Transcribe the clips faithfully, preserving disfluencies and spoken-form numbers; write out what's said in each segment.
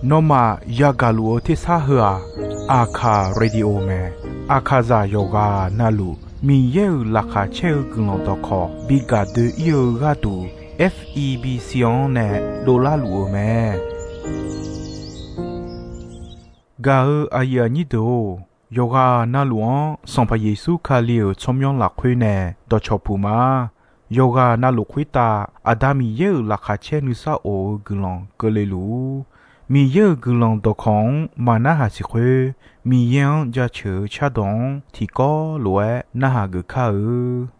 Nawmaf yagaq luf-eu tersar heu-aq, Aqkaq Radio mae. Aqkaqzaq yawqghaq navluf Miqyaer-euq laqkhaq caer-eu guiqlanq dawqkawq bi gaq doe-ir-eu gharduq, F E B C-anr nae dovlar luf-eu mae. Gaq-eu aqyuif aqnyir deuq-or, yawqghaq navluf-anr Sanqpaq Yeqsur Kali-euq tsawrmyanr lafkhoer nae dawqcawq puq ma. Yawqghaq navluf khoertav Aqda Miqyaer-euq laqkhaq caer nuisar of-eu guiqlanq keuvle luf-ur. Miqyaer-euq guiqlanq dawqkawq-anr maqnarhaq siq khoer, Miqyaer-anr jaceuq-eu cardawq-anr tiqkawv lof-aer narhaq geuf kar-eu.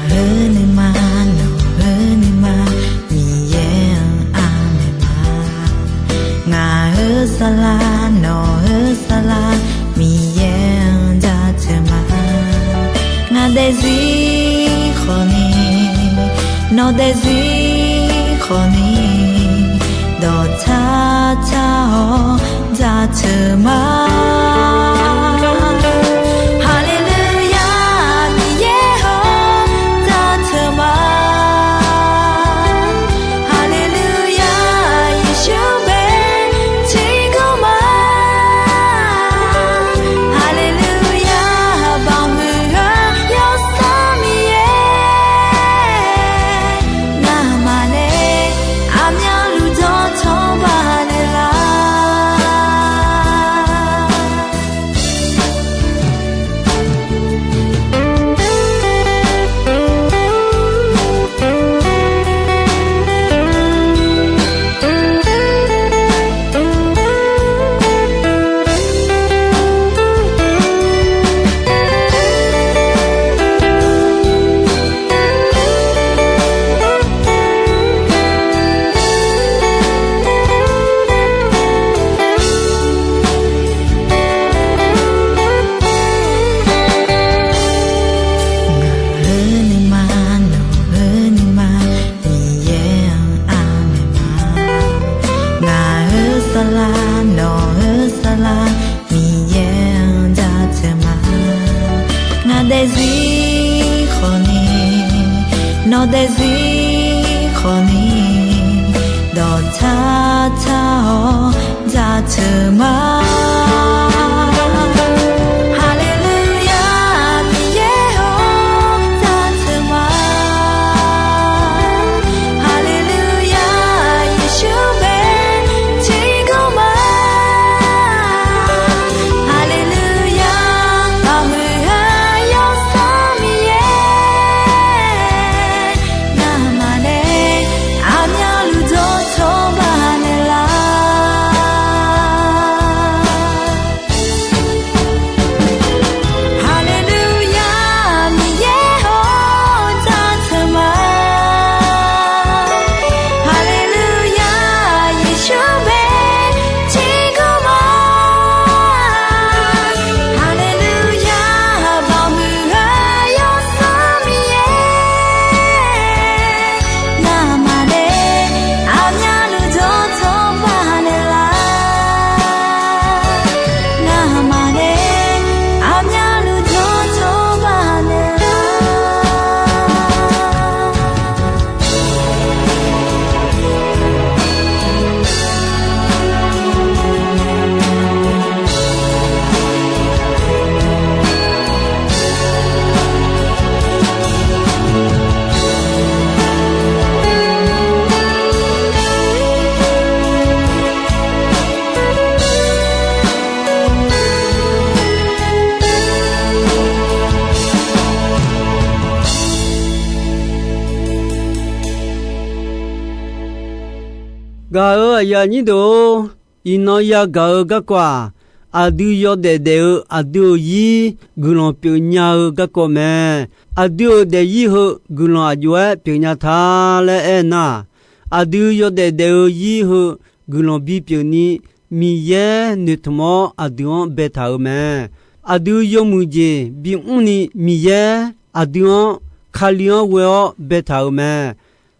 Ngaq-euq nuima, nawq-euq nuima, Miqyaer-anr aqmaeq ma. Ngaq-euq saflar, nawq-euq saflar, Miqyaer-anr jaceuq ma. Ngaq daefzir khawfni, nawq daefzir khawfni, dawqtsar tsar-awr jaceuq ma. Haleluya, Miqyaer-or, jaceuq ma. Haleluya, Yeqsur bae tiqkawv ma. Haleluya, baqhuiq-eu Yawsanr Miqyaer, ngamaf nae aqmyanluf dawqtawq baqnaeq lar. Ngaq-euq nuima, nawq-euq nuima, Miqyaer-anr aqmaeq ma. Ngaq-euq saflar, nawq-euq saflar, Miqyaer-anr jaceuq ma. Ngaq daefzir khawfni, nawq daefzir khawfni, dawqtsar tsar-awr jaceuq ma. Haleluya, Miqyaer-or, jaceuq ma. Haleluya, Yeqsur bae tiqkawv ma. Haleluya, baqhuiq-eu Yawsanr Miqyaer, ngamaf nae aqmyanluf dawqtawq baqnaeq lar. Haleluya, Miqyaer-or, jaceuq ma. Haleluya, Yeqsur bae tiqkawv ma. Haleluya, baqhuiq-eu Yawsanr Miqyaer, ngamaf nae aqmyanluf dawqtawq baqnaeq lar. Ngamaf nae aqmyanluf dawqtawq baqnaeq lar. Gaq-euq aqyuif aqnyir deuq-or, iqnan yagaq-eu garkawv-aq, aqdui yawdaef daef-eu aqdui-euq zir guiqlanq pyeufnya-eu garkawv mae. Aqdui-euq daefzir heu guiqlanq aqjox-aer pyeufnya ta laer aernar, aqdui yawdaef daef-eu zir heu guiqlanq bipyeuf ni Miqyaer noeqtmq-awr aqdui-anr baetaq-euq mae. Aqdui yawmuiq jeq bimr ni Miqyaer aqdui-anr Kali-anr ghoe-awr baetaq-euq mae.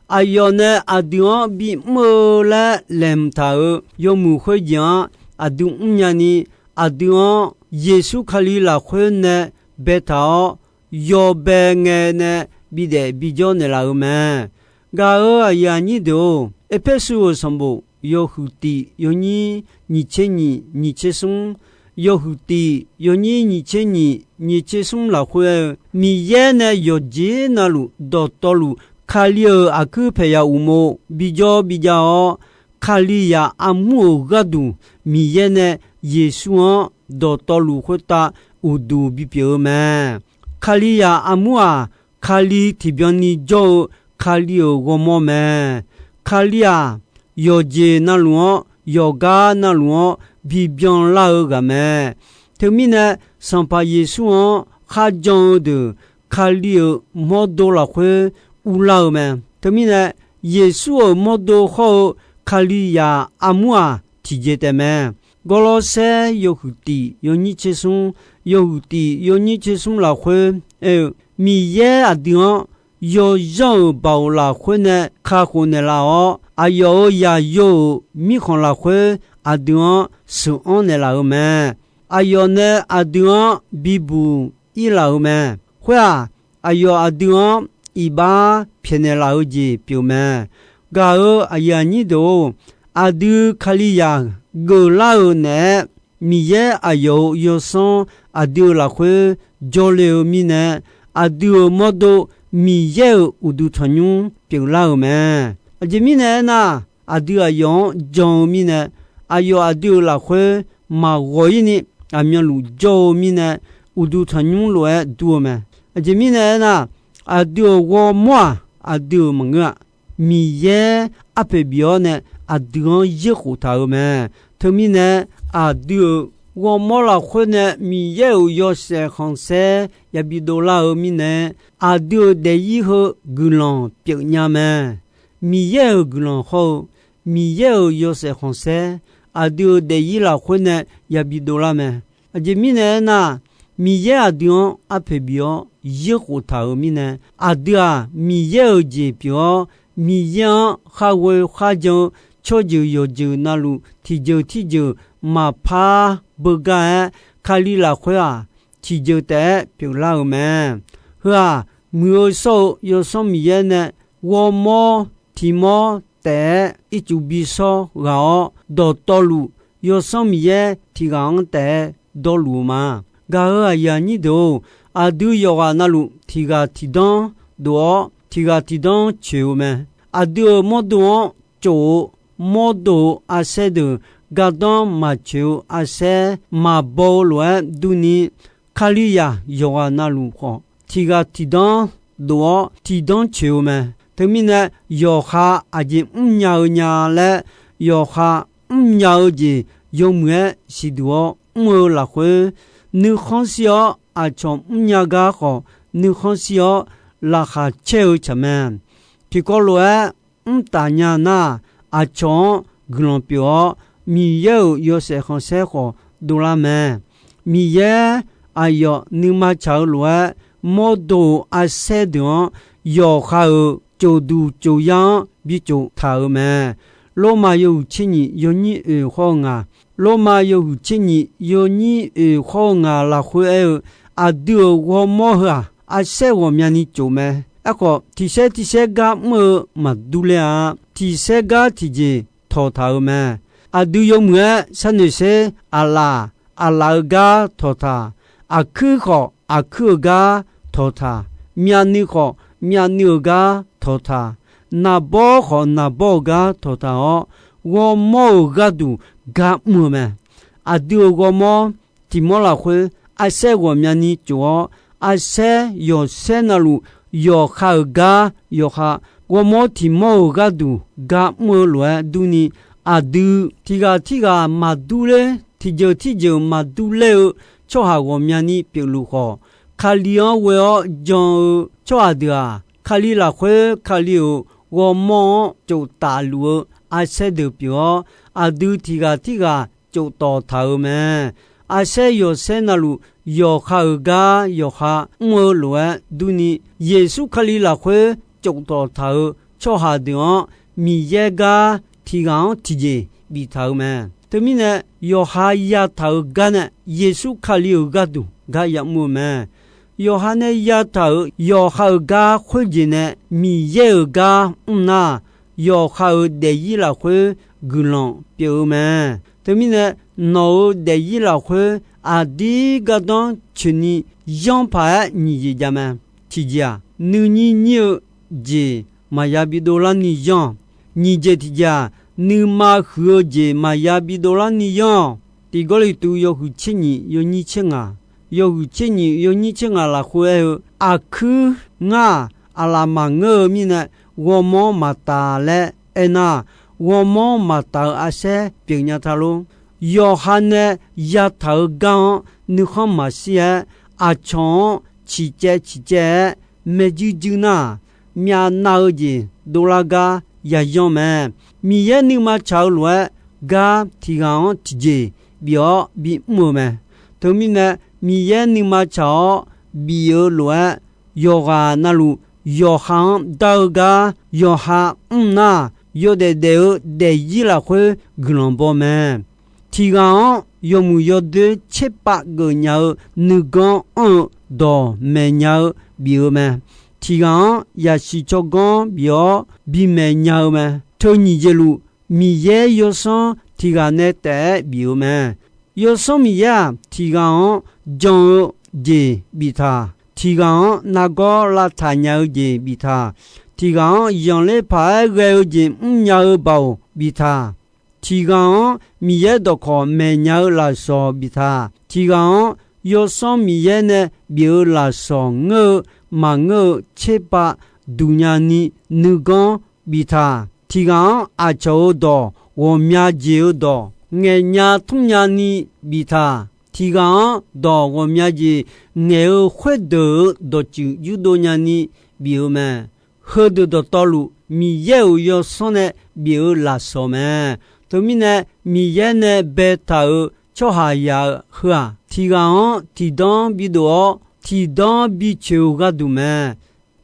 Aqyawf nae aqdui-anr bimr-eu laer laeqhmq taq-euq yawmuiq khoerjeq-anr aqdui mrnya ni, aqdui-anr Yeqsur Kali lafkhoer nae baetaq-awr, yawbae ngae nae bidaef bijawr naeqlaf-euq mae. Gaq-euq aqyuif aqnyir deuq-or, Erpersu-euq sanqbof yawhuiq tif yawnyir nyiq tser nyiq nyiq tser smr, yawhuiq tif yawnyir nyiq tser nyiq nyiq tser smr lafkhoer-eu, Miqyaer nae yawqjeq navluf dawqtawvluf Kali-euq aqkuir paeqyaq uqmov bijawr bijav-awr, Kalizaq armur-euq gharduq Miqyaer nae Yeqsur-anr dawqtawvluf khoertav uqduq bipyeuf-eu mae. Kalizaq armur-aq, Kali tiqbyan ni jawr-eu Kali-euq ghawrmawr mae. Kali-aq, yawqjeq navluf-anr yawqgar navluf-anr bibyan lar-eu ghaq mae. Teumirnae, Sanqpaq Yeqsur-anr kharjan-eu deuq Kali-euq mawrdo lafkhoer urlar-eu mae. Teumirnae, Yeqsur-euq mawrdo hawr-eu Kalizaq armur-aq, tiqjeq taef mae. Gawrlawrsaer yawhuiq tif yawnyir tser smr, yawhuiq tif yawnyir tser smr lafkhoer aer-eu, Miqyaer aqdui-anr yawzanr-euq baoq lafkhoer nae kakhof naeqlaf-awr, aqyawf-euq yaqyo-euq mirkhanq lafkhoer aqdui-anr sheuq-anr naeqlaf-euq mae. Aqyawf nae aqdui-anr bibuq irlaf-euq mae. Khoer-aq, aqyawf aqdui-anr iqbax pyaeqnaeq laf-eu jeq pyeuf mae. Gaq-euq aqyuif aqnyir deuq-or, aqdui Kalizaq geuflar-euq naeq-aer, Miqyaer aqyawf-euq yawsanr aqdui-euq lafkhoer jawrle-eu mirnae, aqdui-euq mawrdo Miqyaer-euq uqduq tanqnymr pyeuflar-euq mae. Aqjeq mirnae aernar, aqdui aqyawf-anr jan-eu mirnae, aqyawf aqdui-euq lafkhoer maqghawq-ir ni aqmyanluf jawr-eu mirnae, uqduq tanqnymr lof-aer dur-eu mae. Aqjeq mirnae aernar, aqdui-euq ghawrmawr-aq, aqdui-euq maqngeur-a. Miqyaer arpoeq bif-awr nae aqdui-anr yaerkhof taq-euq mae. Teumirnae, aqdui-euq ghawrmawr lafkhoer nae Miqyaer-euq yawshaef khanqsaer yabi dovlar-eu mirnae, aqdui-euq daef-ir heu guiqlanq pyeufnya mae. Miqyaer-euq guiqlanq hawr-eu, Miqyaer-euq yawshaef khanqsaer aqdui-euq daef-ir lafkhoer nae yabi dovlar mae. Aqjeq mirnae aernar, Miqyaer aqdui-anr arpoeq bif-awr yaerkhof taq-euq mirnae, aqdui-aq, Miqyaer-euq jeq pyeuf-awr, Miqyaer-anr khar ghoe khar jan-eu tsawrjeuq yawqjeuq navluf tiqjeuq tirjeuq maqpar beugar-aer, Kali lafkhoer-aq, tiqjeuq taef-aer pyeuflar-euq mae. Heu-aq, Muiq-eu shawr-eu Yawsanr Miqyaer nae ghawrmawr tiq mawr taef-aer ircuf bi shawr ghaq-awr, dawqtawvluf Yawsanr Miqyaer tiq ghaq-anr taef-aer dawrluf-eu ma. Gaq-euq aqyuif aqnyir deuq-or, aqdui yawqghaq navluf tiq ghaq tiq danr dof-awr, tiq ghaq tiq danr coeq-eu mae. Aqdui-euq mawrdo-anr cof-eu mawrdo-euq arsaer deuq gardanr maqcoeq-eu arsaer maqbaw-eu lof-aer durni, Kalizaq yawqghaq navluf khawf, tiq ghaq tiq danr dof-awr tiq danr coeq-eu mae. Teumirnae, yawqha aqjeq mrnya-eu nya laer, yawqha mrnya-eu jeq yawmuiq-aer siqduq-awr mr-eu lafkhoer, nuikhanr shir-awr aqcawq mrnya gar khawf, nuikhanr shir-awr laqkhaq caer-eu tsaq mae. Tiqkawv lof-aer mr taf nya nar, aqcawq-anr guiqlanq pyeuf-awr, Miqyaer-euq yawshaef khanqsaer khawf dovlar mae. Miqyaer aqyawf nuima tsaq-eu lof-aer, mawrdo-euq arsaer deuq-anr yawqha-euq tsofduq tsofyar-anr bi tsof taq-euq mae. Lormav yawhuiq tser nyiq yawnyir oeq khawr-eu ngaq, Lormav yawhuiq tser nyiq yawnyir oeq khawr-eu ngaq lafkhoer aer-eu, aqdui-euq ghawrmawr heu-aq, arsaer ghawqmyani tsof mae. Aerkhawf, tiqsaer tiqsaer gar mr-eu maqdur ler-a. Tiqsaer gar tiqjeq tawqtaq-euq mae. Aqdui yawmuiq-aer sharnoeq sher, aqlaf, aqlaf-eu gar tawqtaq, aqkuir khawf, aqkuir-euq gar tawqtaq, myavnuiv khawf, myavnuiv-euq gar tawqtaq, naqbawr khawf, naqbawr-euq gar tawqtaq-awr, ghawrmawr-euq gharduq gar mr-eu mae. Aqdui-euq ghawrmawr tiq mawr lafkhoer, arsaer ghawqmyani tsof-awr, arsaer yawqsaer navluf yawqha-euq gar yawqha, ghawrmawr tiq mawr-euq gharduq gar mr-eu lof-aer durni, aqdui tiq ghaq tirghaq maqdur ler, tiqjeuq tirjeuq maqdur ler-eu tsawrhaq ghawqmyani pyeufluf khawf, Kali-anr ghoe-awr jan-eu tsawrhaq deuq-aq, Kali lafkhoer Kali-euq ghawrmawr-anr tsof taf luf-eu arsaer deuq pyeuf-awr, aqdui tiq ghaq tirghaq tsofdawq taq-euq mae. Aqsaer yawqsaer navluf, yawqha-euq gar yawqha mr-eu lof-aer durni, Yeqsur Kali lafkhoer tsofdawq taq-euq tsawrhaq deuq-anr, Miqyaer gar tiq ghaq-anr tiqjeq biftaq-euq mae. Teumirnae, yawqha yataq-euq gar nae Yeqsur Kali-euq gharduq gar ya'mr-eu mae. Yawqha nae yataq-euq yawqha-euq gar khoerjeq nae Miqyaer-euq gar mr nar, yawqha-euq daefzir lafkhoer guiqlanq pyeuf-eu mae. Teumirnae, nawq-euq daefzir lafkhoer aqdir gardanr coeqni yanr paq-aer nyiq jeq jav mae. Tiqjeq-aq, nuinyir nyir-eu jeq maqya bidov larni yanr-awq. Nyiq jeq tiqjeq-aq, nuima huiq-eu jeq maqya bidov larni yanr-awq. Tiq Gawrliqtu yawhuiq tser nyiq yawnyir tser ngaq, yawhuiq tser nyiq yawnyir tser ngaq lafkhoer aer-eu, aqkuir ngar-aq, aqlaf maqngeur-eu mirnae, ghawrmawr maqtaf laer aernar, ghawrmawr maqtaf-eu arsaer pyeufnya ta lor. Yawqha nae yataq-eu gar-anr nuikhanr maqshir-aer, aqcawq-anr ciqcaev ciqcaev-aer maerjuir juir nar, myavnav-eu jeq dovlar gar yayanr mae. Miqyaer nuima tsaq-eu lof-aer, gar tiq ghaq-anr tiqjeq bif-awr bimr-eu mae. Teumirnae, Miqyaer nuima tsaq-awr bif-eu lof-aer, yawqghaq navluf yawqha-anr dar-eu gar yawqha mr nar, yawdaef daef-eu daefzir lafkhoer guiqlanq baw mae. Tiq ghaq-anr yawmuiq yawdoer tserpav geufnya-eu nuiganr anr-eu dawq maeqnya-eu bif-eu mae. Tiq ghaq-anr yaqsiq tsawrganr bif-awr bimaeq nya-eu mae. Teu nyiq jeq luf, Miqyaer yawsanr tiq ghaq nae taef-aer bif-eu mae. Yawsanr Miqyaer-aq, tiq ghaq-anr jan-eu jeq biftaq, tiq ghaq-anr nargawr lavtaq nya-eu jeq biftaq, tiq ghaq-anr zanqler paq-aer ghae-eu jeq mrnya-eu baoq biftaq, tiq ghaq-anr Miqyaer dawqkawq maeqnya-eu lafsawq biftaq, tiq ghaq-anr Yawsanr Miqyaer nae bif-eu lafsawq ngeur-eu maqngeur-eu tserpav duqnya ni nuiganr biftaq, tiq ghaq-anr aqcawq-euq dawq ghawqmya jeq-eu dawq ngaeqnya tmrnya ni biftaq, tiq ghaq-anr dawq ghawqmya jeq ngaeq-eu khoerdeuq-euq dawqtsuif yurdov nyani bif-eu mae. Heudeuq dawqtawvluf, Miqyaer-euq yawsanr nae bif-eu lafsawq mae. Teumirnae, Miqyaer nae baetaq-euq tsawrhaqzaq-eu heu-aq, tiq ghaq-anr tiqdanr bidov-awr, tiqdanr bicoeq-eu gharduq mae.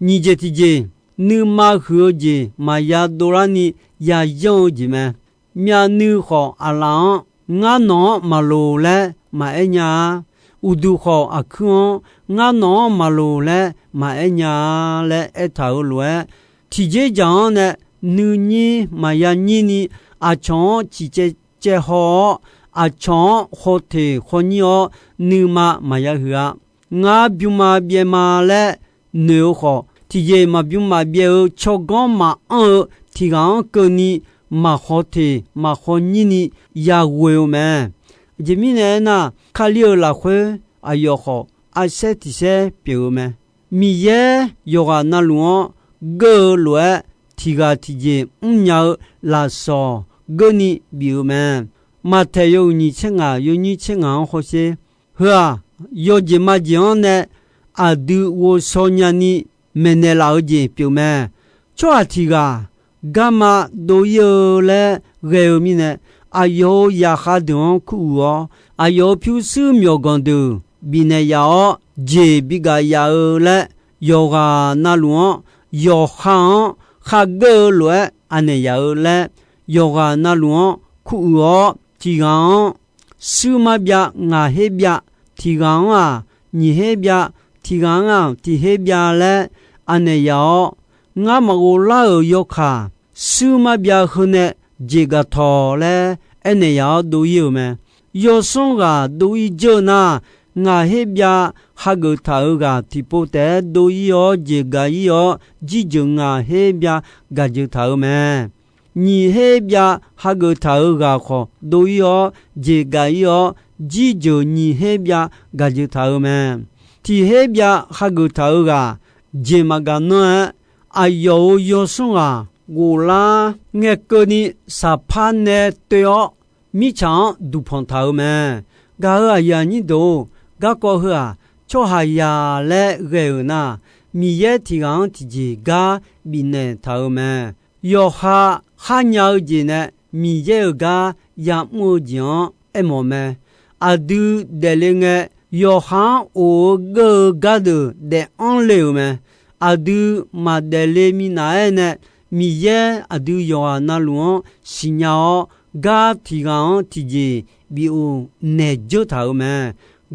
Nyiq jeq tiqjeq, nuima huiq-eu jeq maqya dovlarni yayanr-eu jeq mae. Myavnuiv khawf, aqlaf-anr, Ngar nawq-anr maqloq laer maqaer nya-a. Uqduq khawf, aqkuir-anr, Ngar nawq-anr maqloq laer maqaer nya-a laer aertaq-euq lof-aer, tiqjeq dzaq-anr nae nuinyir maqya nyirni, aqcawq-anr ciqcaev caev haw-awr, aqcawq-anr khawteq khawnyir-awr, nuima maqya huiq-a. Ngar bymma byaevma laer noeq-eu khawf, tiqjeq maqbym maqbyaev-eu tsawrganr maqanr-eu tiq ghaq-anr keuvni, maqkhawteq maqkhawnyirni yaghoe-eu mae. Aqjeq mirnae aernar, Kali-euq lafkhoer aqyawf khawf, arsaer tiqsaer pyeuf-eu mae. Miqyaer yawqghaq navluf-anr geur-eu lof-aer, tiq ghaq tiqjeq mrnya-eu lafsawq geurni bif-eu mae. Maqtaeq yawhuiq nyiq tser ngaq yawnyir tser ngaq-anr hawsher. Heu-aq, yawjeq majeq-anr nae aqdui ghovshaw nyani maeqnaeq laf-eu jeq pyeuf mae. Tsawrhaq tiq ghaq garma dov-ir-eu laer ghae-eu mirnae, aqyawf-euq zaqkhav deuq-anr kuruiq-awr, aqyawf-euq pyurshuir myawqganq deuq bifnaeq yaf-awr, jeq bigaq yaf-eu laer, yawqghaq navluf-anr, yawqha-anr khargeur-eu lof-aer anaeq yaf-eu laer, yawqghaq navluf-anr kuruiq-awr, tiq ghaq-anr shuir marbyav ngaq her byav, tiq ghaq-anr-aq nyiq her byav, tiq ghaq-anr-aq tiq her byav laer anaeq yaf-awr, ngar maqghov lar-euq yawkaq shuir marbyav heu nae jeq gaq tawq laer aernaeq yaf-awr dov-ir-euq mae. Yawsanr ghaq dov-ir dzeur nar, ngaq her byav hageuf taq-euq ghaq tiqpov taef-aer dov-ir-awr jeq gaq-ir-awr, jirjeuq ngaq her byav gaq jeuq taq-euq mae. Nyiq her byav hageuf taq-euq ghaq khawf dov-ir-awr, jeq gaq-ir-awr, jirjeuq nyiq her byav gaq jeuq taq-euq mae. Tiq her byav hageuf taq-euq ghaq jeq maqgaq nanr-aer, aqyawf-euq yawsanr ghaq ghoflar ngae keuvni saqpar nae toev-awr, mirtsaq-anr duqpanq taq-euq mae. Gaq-euq aqyuif aqnyir deuq-or, garkawv heu-aq, tsawrhaqzaq laer ghae-euq nar, Miqyaer tiq ghaq-anr tiqjeq gar bifnaeq taq-euq mae. Yawqha kharnya-eu jeq nae Miqyaer-euq gar ya'mr-eu jeq-anr aermawf mae. Aqdui daefle ngae, yawqha-anr of-eu geur-eu gardeuq daef anr le-euq mae. Aqdui maqdaef le minav-aer nae, Miqyaer aqdui yawqghaq navluf-anr siqnya-awr, gar tiq ghaq-anr tiqjeq bif-euq naeq dzeur taq-euq mae.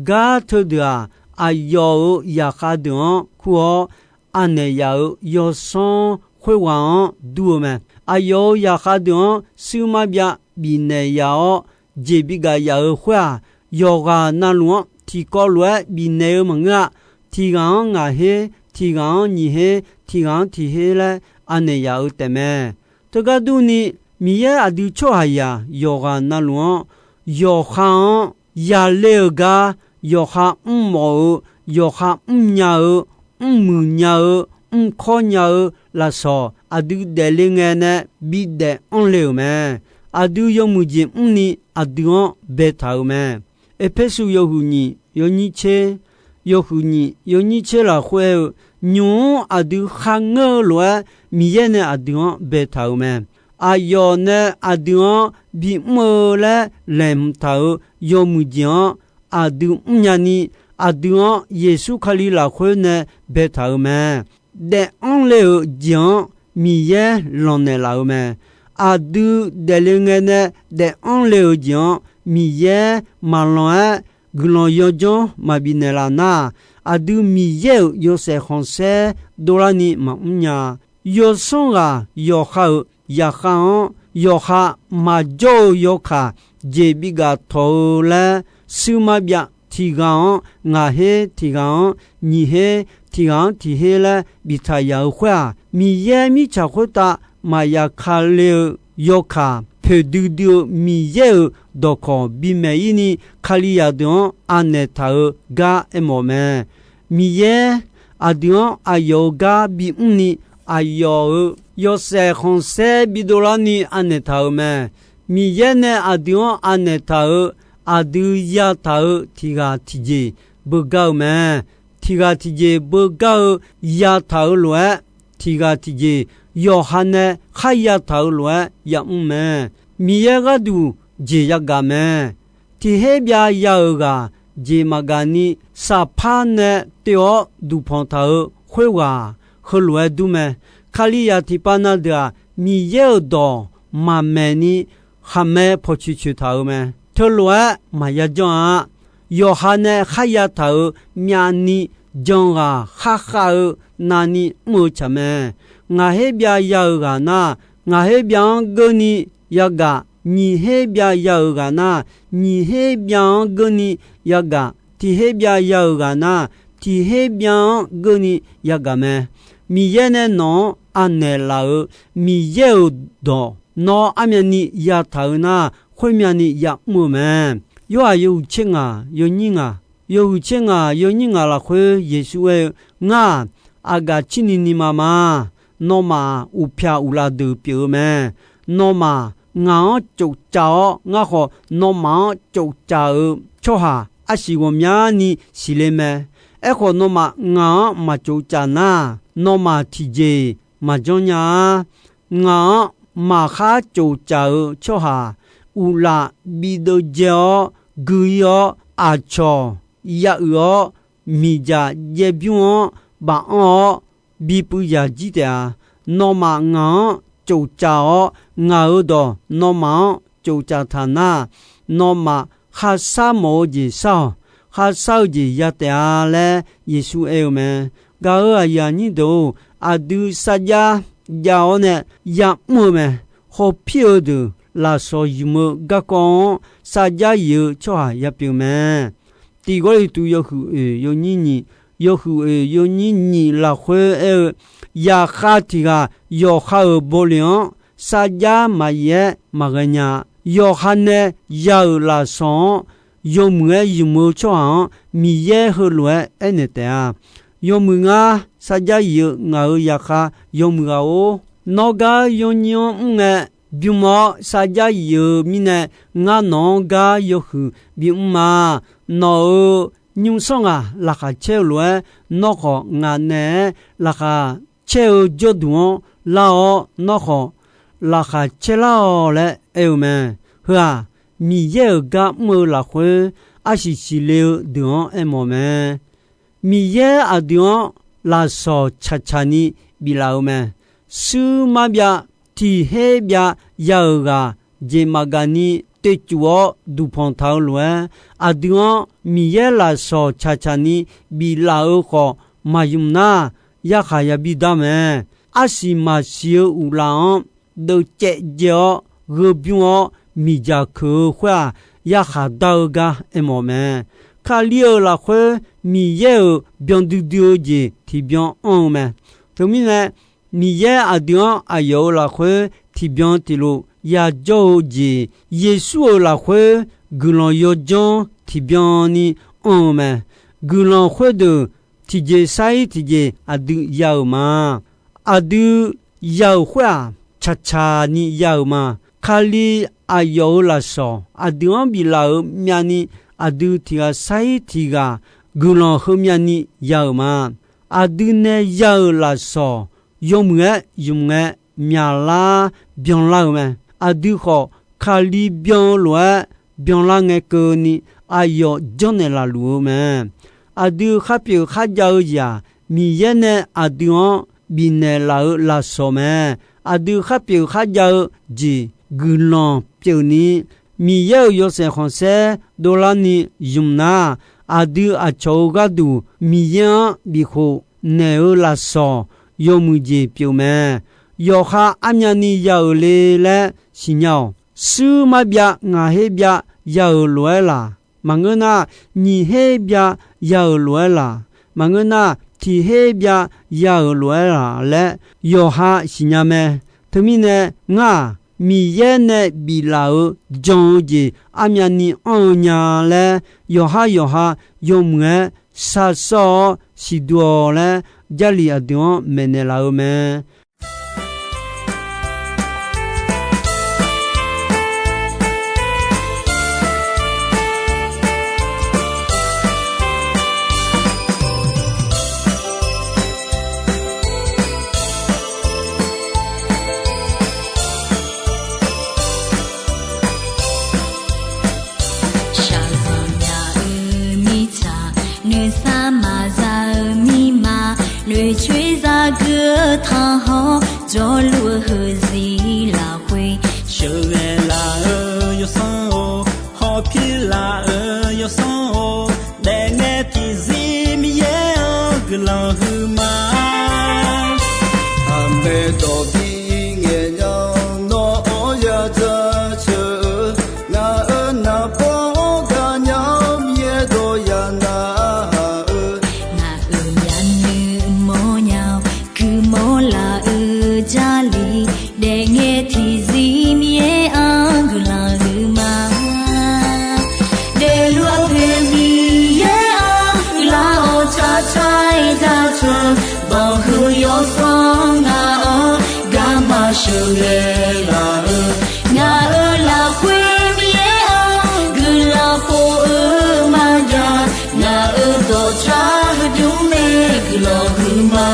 Gar teudeuq-aq, aqyawf-euq zaqkhav deuq-anr kur-awr, anaeq yaf-euq yawsanr khoerghaq-anr dur-eu mae. Aqyawf-euq zaqkhav deuq-anr suirmar byav bifnaeq yaf-awr, jeq bigaf yaf-euq khoer-aq, yawqghaq navluf-anr tiqkawv lof-aer bifnaeq-eu maqngeur-a. Tiq ghaq-anr ngaq her, tiq ghaq-anr nyiq her, tiq ghaq-anr tiq her laer anaeq yaf-eu taefmae. Teugar durni, Miqyaer aqdui tsawrhaqzaq yawqghaq navluf-anr, yawqha-anr yale-euq gar, yawqha mrmawf-eu, yawqha mrnya-eu, mrmuiq nya-eu, mrkawr nya-eu lafsawq aqdui daefle ngae nae bidaef anr le-euq mae. Aqdui yawmuiq jeq mrni aqdui-anr baetaq-euq mae. Erpersu yawhuiq nyiq yawnyir tser, yawhuiq nyiq yawnyir tser lafkhoer-eu, nymq-mr aqdui kharngeur-eu lof-aer Miqyaer nae aqdui-anr baetaq-euq mae. Aqyawf nae aqdui-anr bimr-eu laer laeqhmq taq-euq yawmuiq jeq-anr aqdui mrnya ni, aqdui-anr Yeqsur Kali lafkhoer nae baetaq-euq mae. Daef anr le-euq jeq-anr Miqyaer lanqnaeq laf-eu mae. Aqdui daefle ngae nae daef anr le-euq jeq-anr Miqyaer maqlanq-aer guiqlanq yawdzanr maqbif naeqlaf nar, aqdui Miqyaer-euq yawshaef khanqsaer dovlarni maqmr nya. Yawsanr ghaq yawqha-euq zaqkhav-anr, yawqha maqjawr-eu yawkaq jeq bigaf tawq-eu laer, suirmar byav tiq ghaq-anr ngaq her, tiq ghaq-anr nyiq her, tiq ghaq-anr tiq her laer biftaq yaf-eu khoer-aq, Miqyaer mirtsaq khoertav maqya ka le-eu yawkaq poeqdui dui-eu Miqyaer-euq dawqkawq bimaeq-ir ni, Kalizaq deuq-anr anaeq taq-eu gar aermawf mae. Miqyaer aqdui-anr aqyawf-euq gar bimr ni, aqyawf-euq yawshaef khanqsaer bidovlarni anaeq taq-euq mae. Miqyaer nae aqdui-anr anaeq taq-euq, aqdui yataq-euq tiq ghaq tiqjeq beugar-eu mae. Tiq ghaq tiqjeq beugar-eu yataq-eu lof-aer, tiq ghaq tiqjeq yawqha nae kharya taq-eu lof-aer yamr mae. Miqyaer gharduq jeq yagaq mae. Tiq her byav ya-euq ghaq jeq maqgaq ni, saqpar nae toev-awr duqpanq taq-euq khoerghaq heulof-aer dur mae. Kalizaq tiqpav na deuq-aq, Miqyaer-euq dawq maqmaeq ni khaqmae pawqtsoeq tsoeq taq-euq mae. Teulof-aer maqya janr-a. Yawqha nae kharya taq-euq myavni jan ghaq kharkhav-eu navni mr-eu tsaq mae. Ngaq her byav ya-euq ghaq nar, ngaq her byav-anr geurni yagaq. Nyiq her byav ya-euq ghaq nar, nyiq her byav-anr geurni yagaq. Tiq her byav ya-euq ghaq nar, tiq her byav-anr geurni yagaq mae. Miqyaer nae nawq-anr anaeq laf-euq Miqyaer-euq dawq nawr armyavni yataq-eu nar, khoermyavni yamr-eu mae. Yorhaq yawhuiq tser ngaq yawnyir ngaq, yawhuiq tser ngaq yawnyir ngaq lafkhoer Yeqsur aer-eu, Ngar-aq, aqgaf cirni ni ma ma. Nawmaf-aq, uqpyaq uqlav deuq pyeuf-eu mae. Nawmaf ngaq-anr tsoftsaf-awr, ngar khawf nawmaf-anr tsoftsaf-eu tsawrhaq arsiq ghawqmyani siqle mae. Aerkhawf, nawmaf ngaq-anr maq tsoftsaf nar, nawmaf tiqjeq-iq maqjanr nya-a. Ngaq-anr maqkhar tsoftsaf-eu tsawrhaq, uqlaf bideuv dzae-awr, gui-ir-awr, aqcawq ya uiq-awr, miqdzaq jaev bymr-anr baf anr-awr, bipuiv zaq jir taef-a. Nawmaf ngaq-anr tsoftsaf-awr, ngaq-euq dawq nawmaf-anr tsoftsaf taq nar, nawmaf kharshar mawf-eu jeq shar-awq. Kharshar-eu jeq ya taef-a laer Yeqsur aer-eu mae. Gaq-euq aqyuif aqnyir deuq-or, aqdui sarjax jav-awr nae yamr-eu mae. Hawpir-eu deuq lafsawq ymq-eu garkawv-anr sarjax yif-eu tsawrhaq yapyeuf mae. Tiq Gawrliqtu yawhuiq oeq yawnyir nyiq, yawhuiq oeq yawnyir nyiq lafkhoer aer-eu, zaqkhav tiq ghaq yawqha-euq bawleq-anr sarjax maqyif-aer maqghae nya. Yawqha nae ya-euq lafsawq-anr yawmuiq-aer ymq-eu tsawrhaq-anr Miqyaer heulof-aer aernaeq taef-a. Yawmuiq ngar sarjax yif-eu ngaq-euq zaqkhav yawmuiq ghaq-or, nawr gar yawnyir-anr mr ngae, bym-awr sarjax yif-eu mirnae, ngar nawq-anr gar yawhuiq bimr ma. Nawq-euq nymrsanr ghaq laqkhaq caer-eu lof-aer, nawr khawf ngaq naeq-aer laqkhaq caer-eu jawrduq-anr lar-awr, nawr khawf laqkhaq caer lar-awq laer aer-eu mae. Heu-aq, Miqyaer-euq gar mr-eu lafkhoer, arsiq siqle-eu deuq-anr aermawf mae. Miqyaer aqdui-anr lafsawq caqcaq ni biflaf-eu mae. Shuir marbyav tiq her byav ya-euq ghaq, jeq maqgaq ni toeqcuf-awr duqpanq taq-eu lof-aer, aqdui-anr Miqyaer lafsawq caqcaq ni biflaf-eu khawf maqymq nar, yarkhaq yabi dar mae. Arsiq maqsiq-eu uqlaf-anr deuvcaev jae-awr, gheu bymr-awr, miqdzaq keuq-eu khoer-aq, yarkhaq dar-eu gar aermawf mae. Kali-euq lafkhoer Miqyaer-euq byan duidui-eu jeq tiqbyan anr-eu mae. Teumirnae, Miqyaer aqdui-anr aqyawf-euq lafkhoer tiqbyan tiqlof yajawr-eu jeq, Yeqsur-euq lafkhoer guiqlanq yawjanr tiqbyan ni anr-eu mae. Guiqlanq khoerdeuq tiqjeq sar-ir tiqjeq aqdui ya-euq ma. Aqdui ya-euq khoer-aq, caqcaq ni ya-euq ma. Kali aqyawf-euq lafsawq aqdui-anr biflaf-euq myavni, aqdui tiq ghaq sar-ir tiq ghaq guiqlanq heumyavni ya-euq ma. Aqdui nae ya-euq lafsawq yawmuiq-aer ymq ngae, myaqlar byanlar-eu mae. Aqdui khawf, Kali byan-eu lof-aer byanlar ngae keuvni, aqyawf janrnaeq laf luf-eu mae. Aqdui khar pyeuf kharjav-eu jeq-aq, Miqyaer nae aqdui-anr bifnaeq laf-euq lafsawq mae. Aqdui khar pyeuf kharjav-eu jeq guiqlanq pyeufni, Miqyaer-euq yawshaef khanqsaer dovlarni ymq nar, aqdui aqcawq-euq gharduq Miqyaer-anr bifkhof naeq-eu lafsawq yawmuiq jeq pyeuf mae. Yawqha armyavni ya-euq le laer siqnya-awq. Shuir marbyav ngaq her byav ya-euq lof-aer laq? Maqngeur nar, nyiq her byav ya-euq lof-aer laq? Maqngeur nar, tiq her byav ya-euq lof-aer laq laer yawqha siqnya mae. Teumirnae ngar-aq, Miqyaer nae biflaf-euq jan-eu jeq armyavni anr-eu nya laer, yawqhar yawqha yawmuiq-aer shar sawr-awr siqduq-awq laer, Jarlif aqdui-anr maeqnaeq laf-eu mae. Shaqzanq nya-eu mirtsaq, nuisar maqza-eu mirma, noeqcoer zagui-eu tanqhawr, jawrluf-eu heuzir lafkhoer, sheuqghae laf-eu yawsanr-or, hawpir laf-eu yawsanr-or, daefngae tiqzir Miqyaer-anr guiqlanq huiqma. Aqmaeq dawq bi ngaeq nya, nawr-anr yadzaq ceuq-eu, ngaq-euq naqbawr-anr gaqnya-awr, Miqyaer dawq ya narhaq-eu, ngaq-euq yanuiv mawrnya-awr, guiqmawr laf-eu Jarlif, daefngae tiqzir Miqyaer-anr guiqlanq huiqma. Daefluf-eu poeq Miqyaer-anr guiqlanq-awr, tsaqtsaq-aer jaceuq-eu banqhuiq yawsanr ngaq-anr garma sheuqghae laf-eu, ngaq-euq lafkhoer Miqyaer-anr guiqlanq khof-eu maqjav, ngaq-euq dawqtsav heudmr nae guiqlanq huiqma.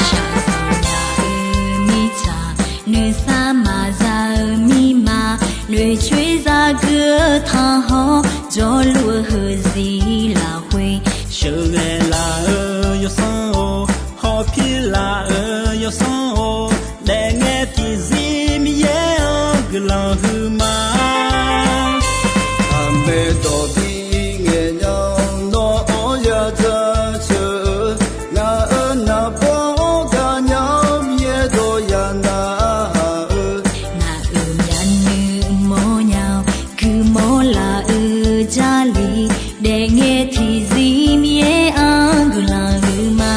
Shaqzanq nya-eu mirtsaq, nuisar maqza-eu mirma, noeqcoer zagui-eu tanqhawr, jawrluf-eu heuzir lafkhoer, sheuqghae laf-eu yawsanr-or, hawpir laf-eu yawsanr-or, daefngae tiqzir Miqyaer-anr guiqlanq huiqma. Aqmaeq dawq bi ngaeq nya, nawr-anr yadzaq ceuq-eu, ngaq-euq naqbawr-anr gaqnya-awr, Miqyaer dawq ya narhaq-eu, ngaq-euq yanuiv mawrnya-awr, guiqmawr laf-eu Jarlif, daefngae tiqzir Miqyaer-anr guiqlanq huiqma.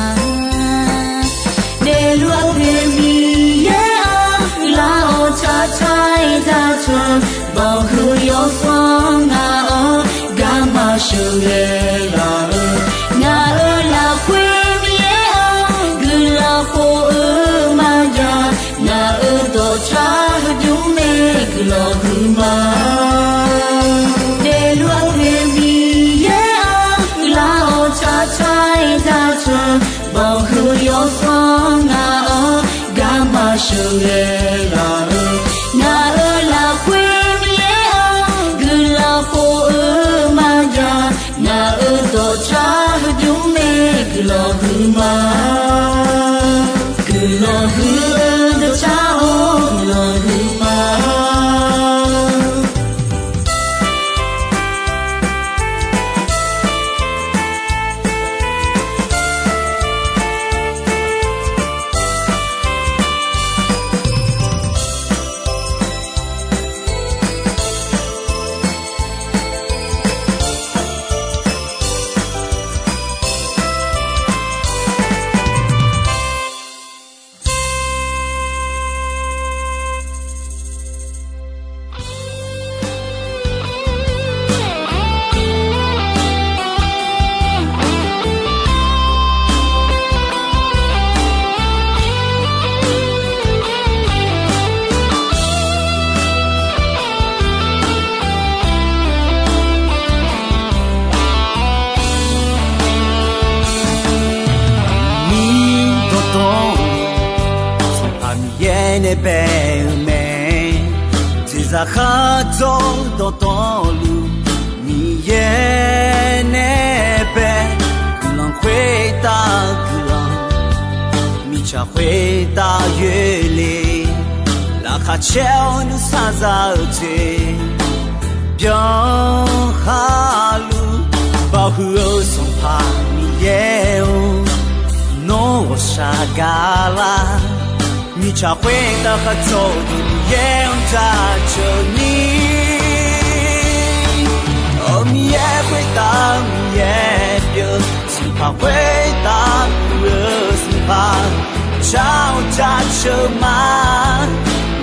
Daefluf-eu poeq Miqyaer-anr guiqlanq-awr, tsaqtsaq-aer jaceuq-eu banqhuiq yawsanr ngaq-anr garma sheuqghae laf-eu, ngaq-euq lafkhoer Miqyaer guiqlanq huiqma. Daefluf-eu Miqyaer-anr guiqlanq-awr, tsaqtsaq-aer jaceuq, bawqhuiq yawsanr ngaq-anr garma sheuqghae laf-eu, ngaq-euq lafkhoer Miqyaer-anr guiqlanq khof-eu maqjav, ngaq-euq dawqtsav heudmr nae guiqlanq huiqma. Guiqlanq huiq-eu dawqtsav-awr guiqlanq huiqma. Mir dawqtawvluf, Sanqpaq Miqyaer nae bae-eu mae. Jeqzaq khardzawr dawqtawvluf, Miqyaer nae bae. Guiqlanq khoertav guiqlanq, mirtsaq khoertav yoerle. Laqkhaq caer-awr nuisar za-eu jeq byan kharluf, bawqhuiq-eu Sanqpaq Miqyaer-or, nawr ghawqshaq gaqlar. Mirtsaq khoertav khardzawr-eu Miqyaer-anr jaceuq ni, Aqmiqyaer khoertav Miqyaer pyeuf, Sanqpaq khoertav puq-eu Sanqpaq, jar-awr jaceuq ma.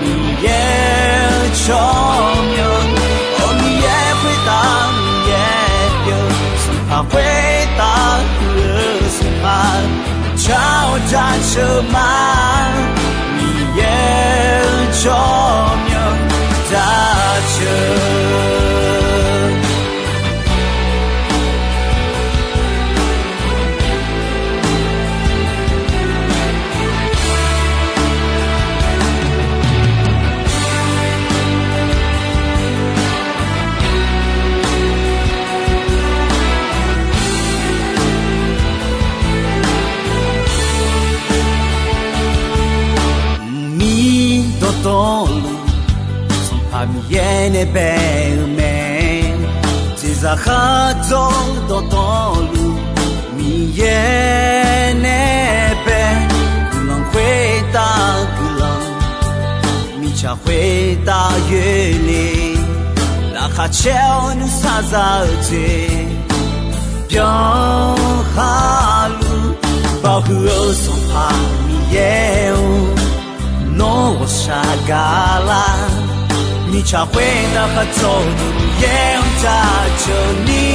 Miqyaer-eu tsawrmyanr, Aqmiqyaer khoertav Miqyaer pyeuf, Sanqpaq khoertav puq-eu Sanqpaq, jar-awr jaceuq ma. Miqyaer-eu tsawrmyanr jaceuq. Mir dawqtawvluf, Sanqpaq Miqyaer nae bae-eu mae. Jeqzaq khardzawr dawqtawvluf, Miqyaer nae bae. Guiqlanq khoertav guiqlanq, mirtsaq khoertav yoerle. Laqkhaq caer-awr nuisar za-eu jeq byan kharluf, bawqhuiq-eu Sanqpaq Miqyaer-or, nawr ghawqshaq gaqlar. Mirtsaq khoertav khardzawr-eu Miqyaer-anr jaceuq ni,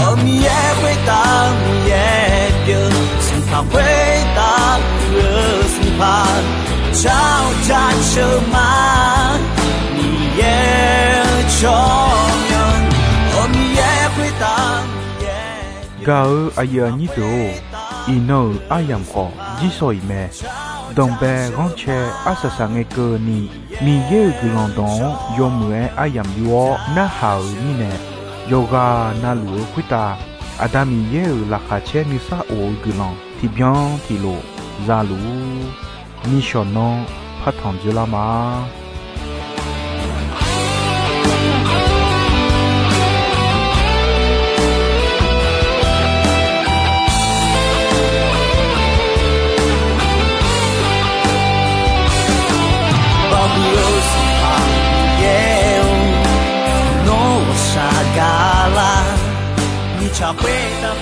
Aqmiqyaer khoertav Miqyaer pyeuf, Sanqpaq khoertav puq-eu Sanqpaq, jar-awr jaceuq ma. Miqyaer-eu tsawrmyanr, Aqmiqyaer khoertav Miqyaer. Gaq-eu aqyuif aqnyir deuq-or, iqnan-euq aryamq khawf jirsawq iq mae. Danqbae ghanrcae arsaq saq ngae keuvni, Miqyaer-euq guiqlanq dawq-anr yawmuiq-aer aryamq yur-awr narhaq-euq mirnae, yawqghaq navluf-eu khoertav Aqda Miqyaer-euq laqkhaq caer nuisar of-eu guiqlanq tiqbyan tiqlof za luf-ur. Nishawq nanr partanq dzoerlar ma. Bawqhuiq-eu Sanqpaq Miqyaer-or, nawr ghawqshaq gaqlar. Mirtsaq khoertav